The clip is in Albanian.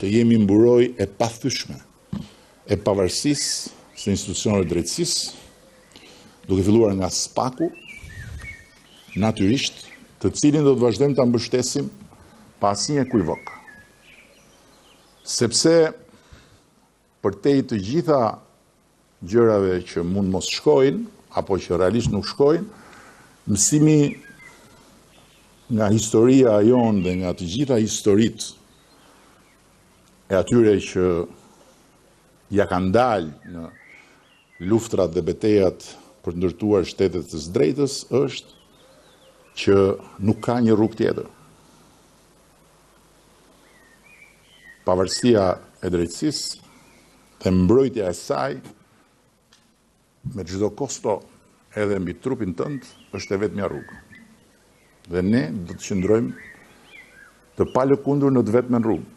Të jemi mburojë e pathyeshme e pavarësisë së institucioneve të drejtësisë, duke filluar nga SPAK-u, natyrisht, të cilin do të vazhdojmë ta mbështesim pa asnjë ekuivok. Sepse përtej të gjitha gjërave që mund mos shkojnë, apo që realisht nuk shkojnë, mësimi nga historia jonë dhe nga të gjitha historitë e atyre që ia kanë dalë në luftrat dhe betejat për të ndërtuar shtetet të së drejtës është që nuk ka një rrugë tjetër. Pavarësia e drejtësisë dhe mbrojtja e saj me çdo kosto edhe mbi trupin tënd është e vetmja rrugë. Dhe ne do të qëndrojmë të palëkundur në të vetmen rrugë.